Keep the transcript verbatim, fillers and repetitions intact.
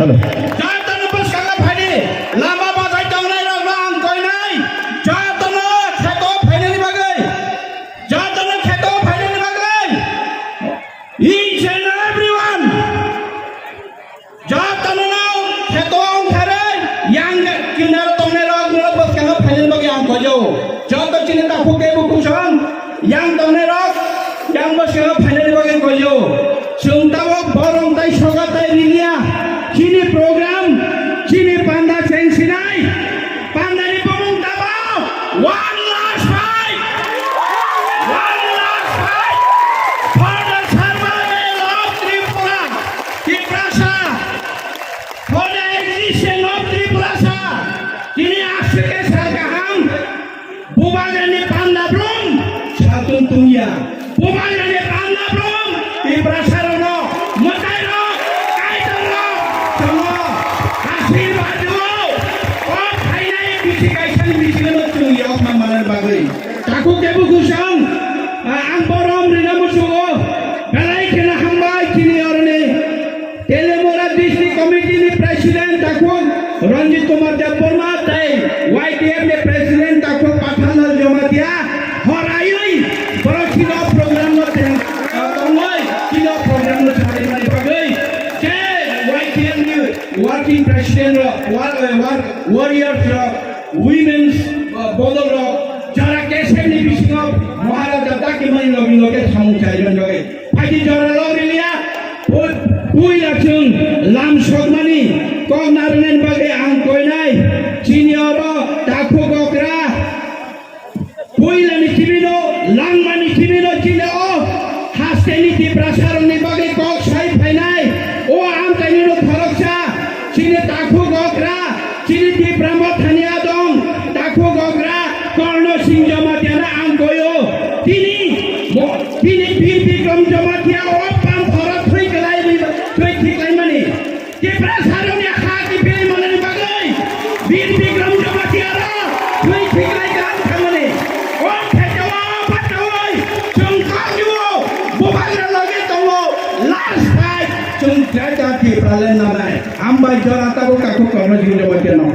Jotono bwskango phaidi, lama bajai tongnairokno ang koinai, jotono kheto phainani bagwi, jotono kheto phainani bagwi, each and everyone, jotono kheto wngkharwi, yang kinaro tongnairok, norok bwskango phainani bagwi ang koijago, joto chini takhuk tei bukhuk song, yang tongnairok, yang bwskango phainani bagwi koijago. Chwng tabok borom tai soga tai riliya. Chini program, chini panda chengsinai. Pandani bumung tamo. One last fight. One last fight for the survival of Tripura. Tiprasa. For the existence of Tiprasa. Chini aswk sal kaham. Bubagrani panda brum satung tungya. Bubagrani panda brum Tiprasarokno, mwtairok, kaitorrok tongo. Asirwad rw. O phainai bisi kaisani bisingo chwng yok manmani bagwi. Takhuk tei bukhuk song, ah, ang borom rina muchungo. Belai kheno hambai chini oroni. Telemura District Committee ni President takhuk Ranjit Kumar Debbarma tei Y T F ni President takhuk Pathanlal Jamatia horaiwi borok chini o program no teng, ah, tongwi chini o program no chalaimani bagwi je Y T F ni Working President rok, war-, war-, Warriors rok, Women's, ah, bodol rok, jara kesem ni bisingo Maharaja dakimani logi loge samung chaimani bagwi. Phaidi jora log riliya, pui-, puila chwng lam sokmani kok narwknani bagwi ang koinai. Chini oro takhuk okra, puilani chibino, langmani chibino chini o hasteni Tiprasarokni bagwi kok sai phainai. O amchainino khoroksa, chini takhuk okra, chini Tipra Mothani adong, takhuk okra, Korno Singh Jamatia no ang koio. Tini, mo-, tini Bir Bikram Jamatia o pam phoro thwi kwlai, thwi thik laimani. Tiprasarokni ha kiphilwi manani bagwi Bir Bikram Jamatia ro thwi thik lai kwlai thangmani. O khe jawa patawai chwng kok jago, bubagra loge tongo, last fight chwng Greater Tipraland nanai. Hambai jora tabuk takhuk Korno Singh Jamatia no.